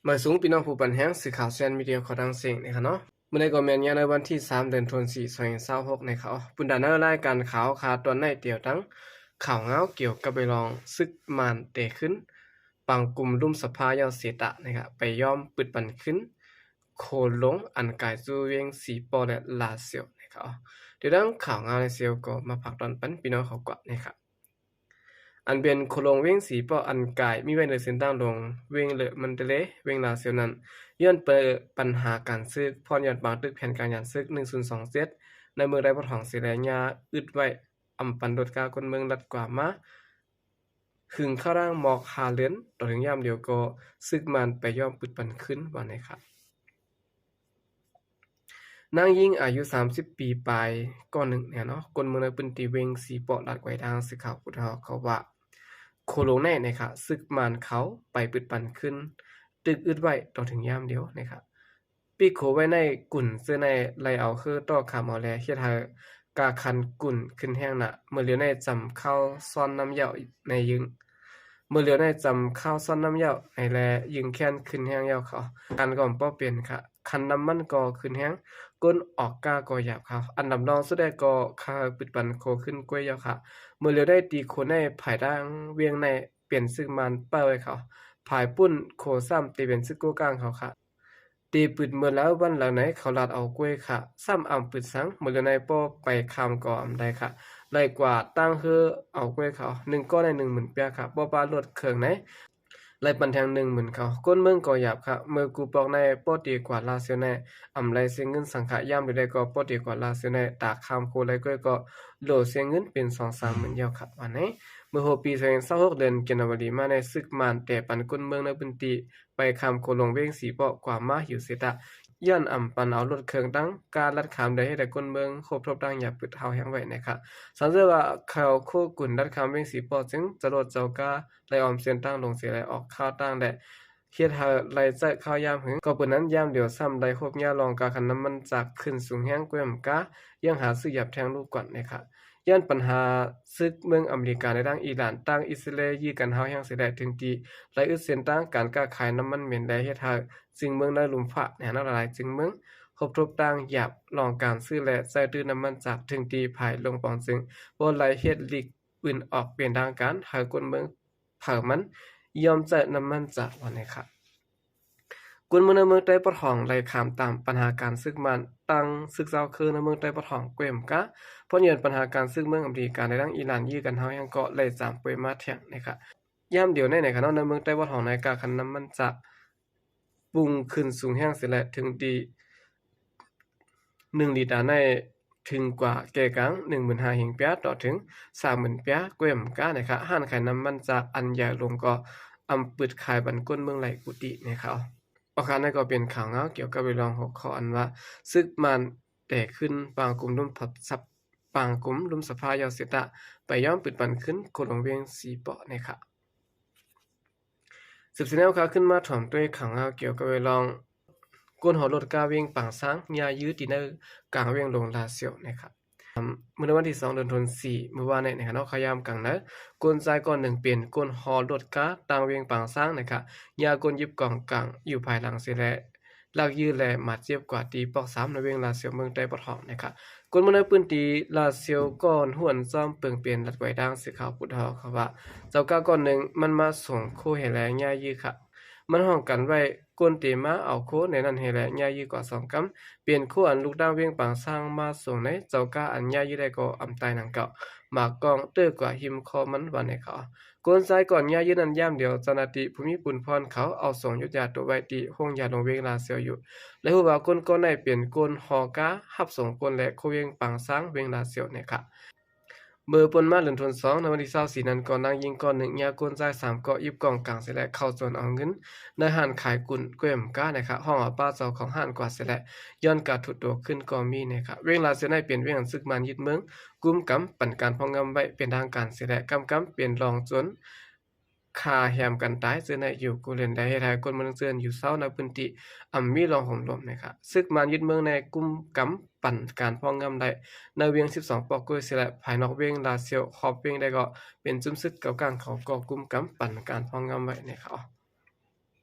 ມາສູງພີ່ນ້ອງຜູ້ປັນແຮງ ສື່ຂ່າວແຊນມີເດຍຂໍທັງເສັງນະຄະເນາະ. ມື້ນີ້ກໍແມ່ນຍາມໃນວັນທີສາມ ເດືອນທີສີ່ ສອງພັນຊາວຫົກນະຄະ. ເອົາ ບຸນດານະລາຍການຂ່າວຄາຕອນໃນ ຕຽວທັງຂ່າວງາວກ່ຽວກັບໄປລອງ ຊຶກມານແຕ່ຂຶ້ນ ປາງກຸມລຸ່ມສະພາເຍົາເສຕະນະຄະ ໄປຍອມປຶດປັນຂຶ້ນ ໂຄຫຼົງອັນກາຍສູ່ວຽງສີປໍ້ ແລະ ລາຊຽວນະຄະ. ຕຽວທັງຂ່າວງາວໃນຊຽວກໍມາຝາກຕອນປັນພີ່ນ້ອງເຂົາກວ່ານະຄະ. ອັນເປັນໂຄຫຼົງວຽງສີປໍ້ອັນກາຍມີໄວ້ເໜືອເສັ້ນທາງຫຼວງວຽງເລີມັນເຕເລ ວຽງລາຊຽວນັ້ນ ຍ້ອນເກີດບັນຫາການຊຶກ ພ້ອມຍ້ອນປາງຕຶກແຜນການຍາມຊຶກໜຶ່ງສູນສອງເຈັດ ໃນເມືອງໄດປະຖອງເສແລຍາອຶດໄວ້ ອຳປັນລົດກາຄົນເມືອງລັດກວ່າມາ ຫຶງຄາວດາງໝອກຫ້າເດືອນ ຕໍ່ເຖິງຍາມດຽວກໍຊຶກມານໄປຍອມປຶດປັນຄືນວ່າໃນຄະ. ນາງຍິງອາຍຸສາມສິບປີປາຍ ກໍໜຶ່ງແນ່ເນາະ ຄົນເມືອງໃນພື້ນທີ່ວຽງສີປໍ້ ລັດໄກວດາງ ສື່ຂ່າວຜູ້ເຖົ້າເຂົາວ່າ ໂຄຫຼົງໃນນະຄະ ຊຶກມານເຂົາໄປປຶດປັນຄືນ ຕຶກອຶດໄວ້ຕໍ່ເຖິງຍາມດຽວນະຄະ. ປີກໂຄໄວ້ໃນກຸນເຊີ້ໃນໄລ່ເອົາເຮີຕໍ່ຄຳເອົາແລ ເຮັດໃຫ້ກາຄັນກຸນຂຶ້ນແຮງໜາ. ເມື່ອຫຼຽວໃນຈຳຄາວຊ້ອນນ້ຳເຍົາໃນຍຶງ ເມື່ອຫຼຽວໃນຈຳຄາວຊ້ອນນ້ຳເຍົາໃນແລ ຍຶງແຄ້ນຂຶ້ນແຮງເຍົາເຂົາ ຄັນກໍບໍ່ເປັນຄະ ຄັນນ້ຳມັນກໍຂຶ້ນແຮງ ກົ້ນອອກກ້າກໍຫຍາບເຂົາ ອັນດຳລອງສຸດແລກໍຄາປຶດປັນໂຄຂຶ້ນກ້ວຍເຍົາຄະ. ເມື່ອຫຼຽວໃນຕີໂຄໃນພາຍທາງວຽງໃນ ເປັນຊຶກມານປ້າຍໄວ້ເຂົາ ພາຍປຸ້ນໂຄຊ້ຳຕີເປັນຊຶກໂກ້ກ້າງເຂົາຄະ. ຕີປຶດເມີດແລ້ວວັນແລ້ວໃນ ເຂົາລັດເອົາກ້ວຍຄະ ຊ້ຳອຳປຶດສັງ ເມື່ອເຫຼືອໃນປໍ້ໄປຄຳກໍອຳໄດ້ຄະ ໄລ່ກວ່າຕັ້ງເຮີເອົາກ້ວຍເຂົາ ໜຶ່ງກ້ອນໃນໜຶ່ງໝື່ນປຽຄະ ປໍ້ປ້າລົດເຄື່ອງໃນ ໄລ່ປັນແທງໜຶ່ງໝື່ນເຂົາ ກົ້ນເມືອງກໍຫຍາບຄະ ເມີກູປອກໃນປໍ້ຕີກວ່າລາຊຽວໃນ ອຳໄລ່ເສຍເງິນສັງຄະ ຍາມເດີໃດກໍປໍ້ຕີກວ່າລາຊຽວໃນ ຕາຄຳໂຄໄລ່ກ້ວຍກໍໂຫຼເສຍເງິນເປັນສອງສາມໝື່ນເຍົາຄະ ວ່າໃນ ເມື່ອຫົວປີສອງພັນຊາວຫົກ ເດືອນກັນຍາວາລີມາໃນ ຊຶກມານແຕ່ປັນກົ້ນເມືອງໃນພື້ນທີ່ ໄປຄຳໂຄຫຼົງວຽງສີປໍ້ກວ່າມາຫິວເສຕະ ຢ້ານອຳປັນເອົາລົດເຄື່ອງຕັ້ງກ້າລັດຄຳ ໄດ້ເຮັດໃຫ້ກົ້ນເມືອງຄົບທົບຕັ້ງຫຍາບປຶດເຮົາແຮງໄວ້ນະຄະ. ສັງເສຍວ່າເຂົາໂຄກຸນລັດຄຳວຽງສີປໍ້ ຈຶ່ງຈະລົດເຈົ້າກ້າໄລ່ອ້ອມເສັ້ນທາງຫຼວງເສຍແລະອອກຄາວຕັ້ງແລະ ເຮັດໃຫ້ໄລ່ໃຊ້ຄາວຍາມຫຶງ ກໍປານນັ້ນຍາມດຽວຊ້ຳໄດ້ຮົບຍາລອງກາຄັນນ້ຳມັນຈາກຂຶ້ນສູງແຮງກ້ວຍອຳກາ ຍັງຫາຊື້ຢາບແທງລູກກ່ອນນະຄະ. ຢ້ານປັນຫາຊຶກເມືອງອາເມລິກາ ແລະ ທາງອີຣານ ທາງອິດສະຣາເອລ ຢື້ກັນຮ້າວແຮງເສຍແລະ ເຖິງຕີໄລ່ອຶດເສັ້ນທາງການຄ້າຂາຍນ້ຳມັນເໝັນ ແລະ ເຮັດໃຫ້ຈຶ່ງເມືອງໃນລຸ່ມຟ້າໃນນະຫຼາຍໆຈຶ່ງເມືອງ ພົບທົບຕ່າງຢາບລອງການຊື້ ແລະ ໃຊ້ຕື້ນ້ຳມັນຈາກ ເຖິງຕີພາຍລົງປອງຈຶ່ງບໍ່ໄລ່ເຮັດຫຼີກອື່ນອອກເປັນທາງການ ໃຫ້ຄົນເມືອງເຜົ່າມັນຍອມໃຊ້ນ້ຳມັນຈາກວ່າໃນຄະ. ຄົນເມືອງໃນເມືອງໄຕ້ປະທ້ອງໄລ່ຄາມຕາມປັນຫາການຊຶກມານ ຕັ້ງຊຶກເຈົ້າຄືນໃນເມືອງໄຕ້ປະທ້ອງແຂວງກາ ເພາະຍ້ອນປັນຫາການຊຶກເມືອງອາເມລິກາ ແລະ ທາງອີຣານ ຢື້ກັນເຮົາແຮງເກາະໄລ່ຈາມປ່ວຍມາແທງນະຄະ. ຍາມດຽວໃນນະຄະເນາະ ໃນເມືອງໄຕ້ປະທ້ອງໃນກາຄັນນ້ຳມັນຈາກປຸ້ງຂຶ້ນສູງແຮງເສຍແລະ ເຖິງທີ່ໜຶ່ງລິຕາໃນ ເຖິງກວ່າແກ່ກາງໜຶ່ງໝື່ນຫ້າພັນປຽ ຕໍ່ເຖິງສາມໝື່ນປຽ ແຂວງການະຄະ. ຮ້ານຂາຍນ້ຳມັນຈາກອັນໃຫຍ່ຫຼວງກໍອຳປຶດຂາຍບັນກົ້ນເມືອງໄຫຼກຸຕິນະຄະ. ອອກຄາວໃນກໍເປັນຂ່າວງາວກ່ຽວກັບເລື່ອງຫົວຂໍ້ອັນວ່າ ຊຶກມານແຕ່ຂຶ້ນປາງກຸມລຸ່ມພັບ ປາງກຸມລຸ່ມສະພາເຍົາເສຕະ ໄປຍອມປຶດປັນຂຶ້ນໂຄຫຼວງວຽງສີປໍ້ນະຄະ. ສືບສຽນແນວຂ່າວຂຶ້ນມາຖອມດ້ວຍຂ່າວງາວກ່ຽວກັບເລື່ອງ ກົ້ນຫໍລົດກາວຽງປາງຊ້າງ ຍ່າຍຢື້ຕີໃນກາງວຽງຫຼວງລາຊຽວນະຄະ. ມື້ໃນວັນທີສອງ ເດືອນທີສີ່ ມື້ວານນີ້ນະຄະເນາະ ຂະຍາມກາງໃນ ຄົນຊາຍກ້ອນໜຶ່ງເປັນກົ້ນຫໍລົດກາຕາງວຽງປາງຊ້າງນະຄະ ຍ່າກົ້ນຢິບກອງກາງຢູ່ພາຍຫຼັງເສຍແລະ ລັກຢື້ແລະບາດເຈັບກວ່າທີ່ປອກສາມ ໃນວຽງລາຊຽວເມືອງໄຕ້ປະທ້ອງນະຄະ. ຄົນເມືອງໃນພື້ນທີ່ລາຊຽວ ກ່ອນຫ້ວນຊອມເປິງເປັນລັດໄກວດາງ ສື່ຂ່າວຜູ້ເຖົ້າເຂົາວ່າ ເຈົ້າກ້າກ້ອນໜຶ່ງມັນມາສົ່ງໂຄເຮແລຍ່າຍຢື້ຄະ ມັນຮ້ອງກັນໄວ້ກົ້ນເຕມາເອົາໂຄໃນນັ້ນເຮແລຍ່າຍຢື້ກວ່າສອງກຳ ເປັນໂຄອັນລູກຕ່າງວຽງປາງຊ້າງມາສົ່ງໃນ ເຈົ້າກ້າອັນຍ່າຍຢື້ໄດ້ກໍອຳຕາຍໜັງເກົ່າ ໝາກກ້ອງເຕີກວ່າຫິມຄໍມັນວ່າໃນຄະ. ຄົນຊາຍກ່ອນຍ່າຍຢື້ນັ້ນ ຍາມດຽວເຈົ້າໜ້າທີ່ຜູ້ມີບຸນພອນເຂົາເອົາສົ່ງຢຸດຢາຕົວໄວ້ທີ່ໂຮງຢາຫຼວງວຽງລາຊຽວຢູ່ ແລະ ຮູ້ວ່າຄົນກ່ອນໃນເປັນກົ້ນຫໍກາຮັບສົ່ງຄົນ ແລະ ໂຄວຽງປາງຊ້າງວຽງລາຊຽວນະຄະ. ເມື່ອປົນມາເດືອນທີສອງ ໃນວັນທີຊາວສີ່ນັ້ນ ກໍນາງຍິງກ້ອນໜຶ່ງຍ່າກົ້ນຊາຍສາມເກາະ ຢິບກອງກາງເສຍແລະ ເຂົ້າໂຈນເອົາເງິນໃນຮ້ານຂາຍກຸນແຂວງການະຄະ ຮ້ອງເອົາປ້າເຈົ້າຂອງຮ້ານກວ່າເສຍແລະ ຍ້ອນການຖືກຕົວະຄືນກໍມີນະຄະ. ວຽງລາຊຽວໃນເປັນວຽງອັນຊຶກມານຍຶດເມືອງ ກຸມກຳ ປັນການພອກງຳໄວ້ເປັນທາງການເສຍແລະ ກຳກຳເປັນລອງໂຈນ ຂ້າແຮມກັນຕາຍເຈີໃນຢູ່ກູເລນ ໄດ້ເຮັດໃຫ້ຄົນເມືອງເຈີນຢູ່ເຊົາໃນພື້ນທີ່ອຳມີລອງໂຮມລວມນະຄະ. ຊຶກມານຍຶດເມືອງໃນກຸມກຳ ປັນການພອກງຳໄດ້ໃນວຽງສິບສອງປອກກ້ວຍເສຍແລະ ພາຍນອກວຽງລາຊຽວ ຂອບວຽງໄດ້ກໍເປັນຈຸ້ມຊຶກເກົ່າກ້າງ ເຂົາກໍກຸມກຳ ປັນການພອກງຳໄວ້ນະຄະ.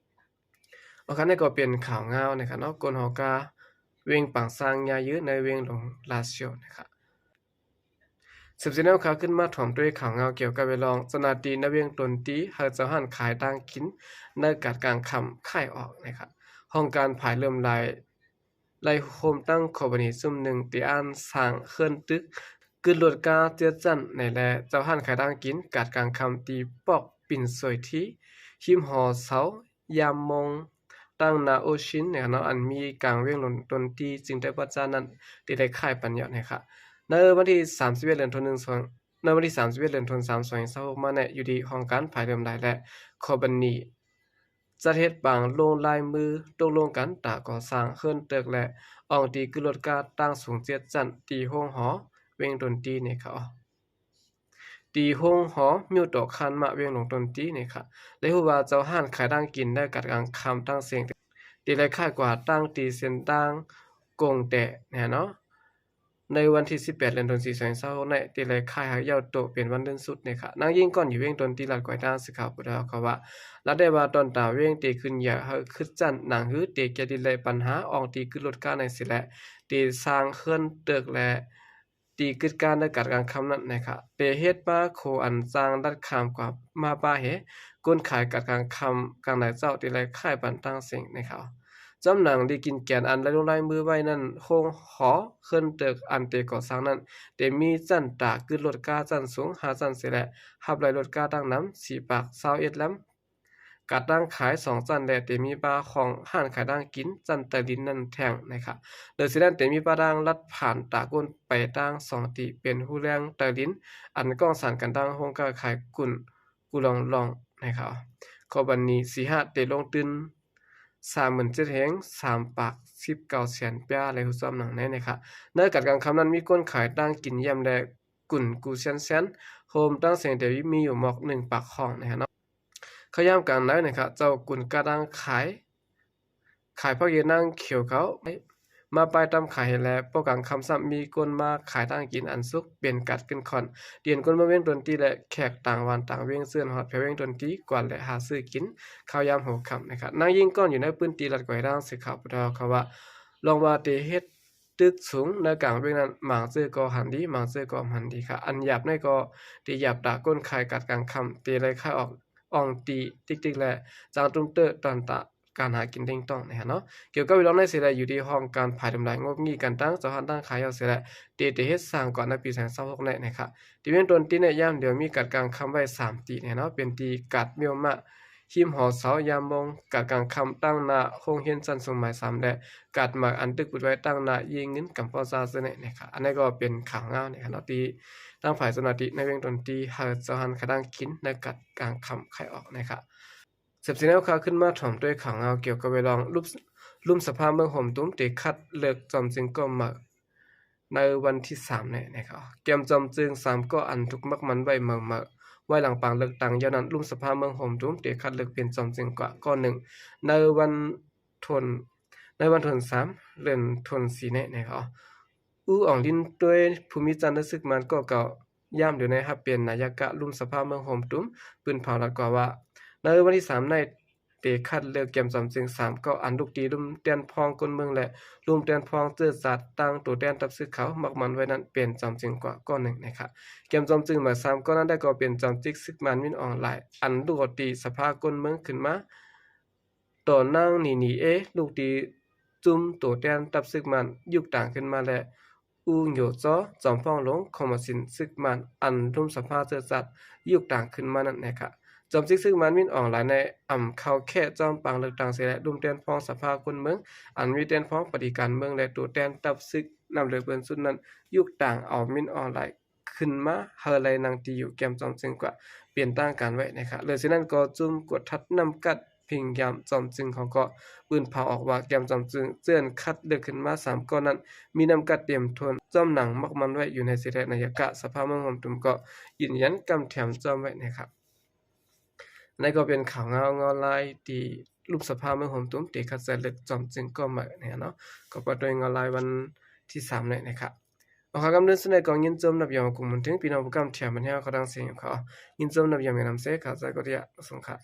ໂອເຄ ນີ້ກໍເປັນຂ່າວງາວນະຄະເນາະ ກົນຫໍກາ ເວັງປາງຊ້າງຍາຍືນໃນເວັງຫຼວງລາຊຽວນະຄະ. ສືບສຽນແນວຂ່າວຂຶ້ນມາ ຖອມດ້ວຍຂ່າວງາວກ່ຽວກັບແວດລ້ອມ ເຈົ້າໜ້າທີ່ໃນເວັງຕົນຕີ ໃຫ້ເຈົ້າຮ້ານຂາຍຕ່າງກິນໃນກາດກາງຄ່ຳຂາຍອອກນະຄະ. ຫ້ອງການຝ່າຍເລີ່ມລາຍ ໄລ່ໂຮມຕັ້ງຄອມພານີຊຸມໜຶ່ງ ທີ່ອ່ານສ້າງເຮືອນຕຶກ ກຶດລົດກາເຈັດຊັ້ນໃນແລ ເຈົ້າຮ້ານຂາຍຕ່າງກິນ ກາດກາງຄ່ຳທີ່ປອກປິ່ນສວຍທີ ຮິມຫໍເຊົາ ຍາມມອງ ຕັ້ງໜ້າໂອຊິນນະຄະເນາະ ອັນມີກາງເວັງຫຼວງຕົນຕີ ຈຶ່ງໄດ້ປະຈານນັ້ນ ທີ່ໄດ້ຂາຍປັນຍອດນະຄະ. ໃນວັນທີສາມສິບເອັດ ເດືອນ ໜຶ່ງ ໃນວັນທີສາມສິບເອັດ ເດືອນ ສາມ ສອງພັນຊາວຫົກ ມາແນະ ຢູ່ທີ່ຫ້ອງການຝ່າຍເລີ່ມລາຍ ແລະ ຄອມພານີ ຈັດເຮັດປາງລົງລາຍມືຕົກລົງກັນ ຕາກໍ່ສ້າງເຮືອນຕຶກ ແລະ ອ່ອງຕີກຶດລົດກາຕັ້ງສູງເຈັດຊັ້ນ ທີ່ໂຮງຫໍເວັງຕົນຕີນະຄະ. ທີ່ໂຮງຫໍມິວໂຕະຄານມະ ເວັງຫຼວງຕົນຕີນະຄະ ໄດ້ຮູ້ວ່າເຈົ້າຮ້ານຂາຍຕ່າງກິນ ແລະ ກາດກາງຄ່ຳຕ່າງເສັງ ທີ່ໄດ້ຂາຍກວ່າຕັ້ງທີ່ເສັ້ນທາງກົງແຕນະເນາະ ໃນວັນທີສິບແປດ ເດືອນ ສອງ ສອງພັນຊາວຫົກ ນີ້ ທີ່ໄດ້ຂາຍໃຫ້ເຍົາໂຕເປັນວັນເດືອນສຸດນະຄະ. ນາງຍິງກ່ອນຢູ່ເວັງຕົນຕີ ລັດກວາຍທາງ ສື່ຂ່າວຜູ້ດາວເຂົາວ່າ ລັດໄດ້ວ່າຕອນຕາເວັງເຕຂຶ້ນໃຫຍ່ ໃຫ້ຄຶດຊັ້ນໜັງຫືເຕແກ້ດິນ ແລະ ບັນຫາອ່ອງຕີກຶດລົດກາໃນເສແລະ ເຕສ້າງເຮືອນຕຶກ ແລະ ຕີກຶດການໃນກາດກາງຄ່ຳນັ້ນນະຄະ ເຕເຮັດປາໂຄອັນສ້າງລັດຂ້າມກວ່າມາປາເຮ ກົນຂາຍກາດກາງຄ່ຳກາງໃນເຈົ້າ ທີ່ໄດ້ຂາຍປັນຕ່າງເສັງນະຄະ. ຈອມໜັງດີກິນແກນ ອັນໄດ້ລົງລາຍມືໄວ້ນັ້ນ ໂຮງຫໍເຮືອນຕຶກ ອັນເຕກໍ່ສ້າງນັ້ນ ເຕມີຊັ້ນຕາກຶດລົດກາຊັ້ນສູງຫ້າຊັ້ນເສແລະ ຮັບໄລ່ລົດກາຕັ້ງນຳ ສີ່ປາກຊາວເອັດລຳ ກາດຕັ້ງຂາຍສອງຊັ້ນ ແລະ ເຕມີປາຂອງຮ້ານຂາຍຕ່າງກິນຊັ້ນໃຕ້ດິນນັ້ນແທ່ງນະຄະ. ເລີຍຊິນັ້ນ ເຕມີປາທາງລັດຜ່ານຕາກົ້ນໄປທາງສອງຕີ ເປັນຮູແລງໃຕ້ດິນ ອັນກ້ອງສານກັນທາງໂຮງຄ້າຂາຍກຸນ ກູລອງລອງນະຄະ. ຄອມພານີ ສີຫາ ເຕລົງທຶນສາມໝື່ນເຈັດແຫ່ງ ສາມປາກສິບເກົ້າແສນປາຍ ແລະ ຮູ້ຊອມໜັງໃນນະຄະ. ໃນກາດກາງຄ່ຳນັ້ນ ມີຄົນຂາຍຕ່າງກິນຢ້ຽມ ແລະ ກຸນກູແຊນແຊນ ໂຮມຕັ້ງເສັງ ແຕ່ມີຢູ່ໝອກໜຶ່ງປາກຂອງນະຄະເນາະ. ເຂົ້າຍາມກາງໃນນະຄະ ເຈົ້າກຸນກາດຕັ້ງຂາຍ ຂາຍຜັກເຢັນນາງຂຽວເຂົາ ມາປ້າຍຕຳຂາຍໃຫ້ແລ ພໍກາງຄ່ຳຊ້ຳມີຄົນມາຂາຍຕ່າງກິນອັນສຸກ ເປັນກາດຂຶ້ນຄ້ອນ ຕຽນຄົນເມືອງເວັງຕົນຕີ ແລະ ແຂກຕ່າງບ້ານຕ່າງເວັງ ເຊີນຮອດແພເວັງຕົນຕີ ກວາດ ແລະ ຫາຊື້ກິນ ເຂົ້າຍາມຫົວຄ່ຳນະຄະ. ນາງຍິງກ່ອນຢູ່ໃນພື້ນທີ່ລັດກວາຍທາງ ສື່ຂ່າວຜູ້ດາວເຂົາວ່າ ລອງວ່າເຕເຮັດຕຶກສູງໃນກາງເວັງນັ້ນ ບາງເທື່ອກໍຫັນດີ ບາງເທື່ອກໍບໍ່ຫັນດີຄະ. ອັນຫຍາບໃນກໍເຕຫຍາບຕາກົ້ນຂາຍກາດກາງຄ່ຳ ເຕໄລ່ຂາຍອອກ ອ່ອງຕີຕິກໆ ແລະ ຈາງຕຸ້ມເຕີຕອນຕາການຫາກິນເລັ່ງຕ້ອງນະຄະເນາະ. ກ່ຽວກັບເລື່ອງໃນເສແລະ ຢູ່ທີ່ຫ້ອງການຝ່າຍທຳລາຍງົບງີ້ກັນ ທັງເຈົ້າຮ້ານຕັ້ງຂາຍເອົາເສແລະ ເຕ ເຕເຮັດສ້າງກ່ອນໃນປີສອງພັນຊາວຫົກນີ້ນະຄະ. ທີ່ເວັງຕົນຕີນີ້ ຍາມດຽວມີກາດກາງຄ່ຳໄວ້ສາມຕີນະເນາະ ເປັນທີ່ກາດມ້ຽວມະ ຮິມຫໍເຊົາ ຍາມມອງ ກາດກາງຄ່ຳຕັ້ງໜ້າໂຮງຮຽນຊັ້ນສູງໝາຍສາມ ແລະ ກາດໝາກອັນຕຶກປຶດໄວ້ຕັ້ງໜ້າເຢເງິນກຳປອນຊາເຊິ່ງນີ້ນະຄະ. ອັນນີ້ກໍເປັນຂ່າວງາວນະຄະເນາະ ທີ່ທາງຝ່າຍເຈົ້າໜ້າທີ່ໃນເວັງຕົນຕີ ໃຫ້ເຈົ້າຮ້ານຂາຍຕ່າງກິນໃນກາດກາງຄ່ຳຂາຍອອກນະຄະ. ສືບສຽນແນວຂ່າວຂຶ້ນມາ ຖອມດ້ວຍຂ່າວງາວກ່ຽວກັບແວດລ້ອມ ລຸ່ມ ລຸ່ມສະພາເມືອງໂຮມຕຸມ ເຕຄັດເລືອກຈອມຈຶ່ງກໍໃໝ່ ໃນວັນທີສາມນີ້ນະຄະ. ແກ້ມຈອມຈຶ່ງສາມກໍອັນຖືກໝັກໝັນໄວ້ເໝີໆ ໄວ້ຫຼັງປາງເລືອກຕັ້ງ. ຍ້ອນນັ້ນ ລຸ່ມສະພາເມືອງໂຮມຕຸມ ເຕຄັດເລືອກເປັນຈອມຈຶ່ງກວ່າກໍໜຶ່ງ ໃນວັນ ທົນ ໃນວັນທີສາມ ເດືອນ ສີ່ນີ້ນະຄະ. ອູ່ ອອງລິນ ໂດຍ ພູມິຈັນ ນັກສຶກມານກໍເກົ່າ ຍາມດຽວໃນຮັບເປັນນາຍະກະລຸ່ມສະພາເມືອງໂຮມຕຸມ ປືນເຜົາລັດກວ່າວ່າ ໃນວັນທີສາມນີ້ ເຕຄັດເລືອກແກ້ມຈອມຈຶ່ງສາມກໍອັນ ລູກຕີລຸ່ມແຕນພ້ອງຄົນເມືອງ ແລະ ລຸ່ມແຕນພ້ອງເຊື້ອຊາດ ຕັ້ງໂຕແທນທັບຊຶກເຂົາໝັກໝັນໄວ້ນັ້ນ ເປັນຈອມຈຶ່ງກວ່າກໍໜຶ່ງນະຄະ. ແກ້ມຈອມຈຶ່ງໝາຍສາມກໍນັ້ນໄດ້ກໍເປັນຈອມຈິກຊຶກມານ ມິນ ອອງລາຍ ອັນລູກຕີສະພາຄົນເມືອງຂຶ້ນມາ ຕໍ່ນາງ ນີນີເອ ລູກຕີຈຸ້ມໂຕແທນທັບຊຶກມານ ຍຸກຕາງຂຶ້ນມາ ແລະ ອູ່ ໂຫຍຈໍ ຈອມຟ້ອງຫຼວງຄອມມະສິນຊຶກມານ ອັນລຸ່ມສະພາເຊື້ອຊາດ ຍຸກຕາງຂຶ້ນມານັ້ນນະຄະ. ຈອມຈິກຊຶກມານ ມິນ ອອງລາຍ ໃນອຳເຂົ້າແຂກຈອມປາງເລືອກຕັ້ງເສແລະ ລຸ່ມແຕນພ້ອງສະພາຄົນເມືອງ ອັນມີແຕນພ້ອງປະຕິການເມືອງ ແລະ ໂຕແທນທັບຊຶກ ນຳເລີເບິ່ນສຸດນັ້ນ ຍຸກຕາງເອົາ ມິນ ອອງລາຍ ຂຶ້ນມາໃຫ້ໄດ້ນັ່ງຕີຢູ່ແກ້ມຈອມຈຶ່ງກວ່າເປັນທາງການໄວ້ນະຄະ. ເລີຍຊິນັ້ນກໍຈຸ້ມກວດທັດນ້ຳກັດພິງຍາມຈອມຈຶ່ງເຂົາກໍປືນເຜົາອອກວ່າ ແກ້ມຈອມຈຶ່ງເຈີ່ອນຄັດເລືອກຂຶ້ນມາສາມກໍນັ້ນ ມີນ້ຳກັດເຕັມຖ້ວນ ຈອມໜັງໝັກໝັນໄວ້ຢູ່ໃນເສແລະ ນາຍະກະສະພາເມືອງໂຮມຕຸມກໍຢືນຢັນກຳແຖມຈອມໄວ້ນະຄະ. ອັນນີ້ກໍເປັນຂ່າວງາວງອນລາຍທີ່ລຸ່ມສະພາເມືອງໂຮມຕຸມ ເຕຄັດເລືອກຈອມຈຶ່ງກໍໃໝ່ນະເນາະ. ກໍເປີດໂດຍງອນລາຍວັນທີສາມນີ້ນະຄະ. ເອົາ ຄຳເດີນສຸດໃນກອງຍິນຊົມນັບຍອມກຸງມັນເຖິງ ພີ່ນ້ອງຜູ້ກຳແຖມບັນແຮວເຂົ້າດັງເສຍງຂອງ ຍິນຊົມນັບຍອມນຳເສ ຂ້າໃຈກໍຕະຍະສົງຄະ.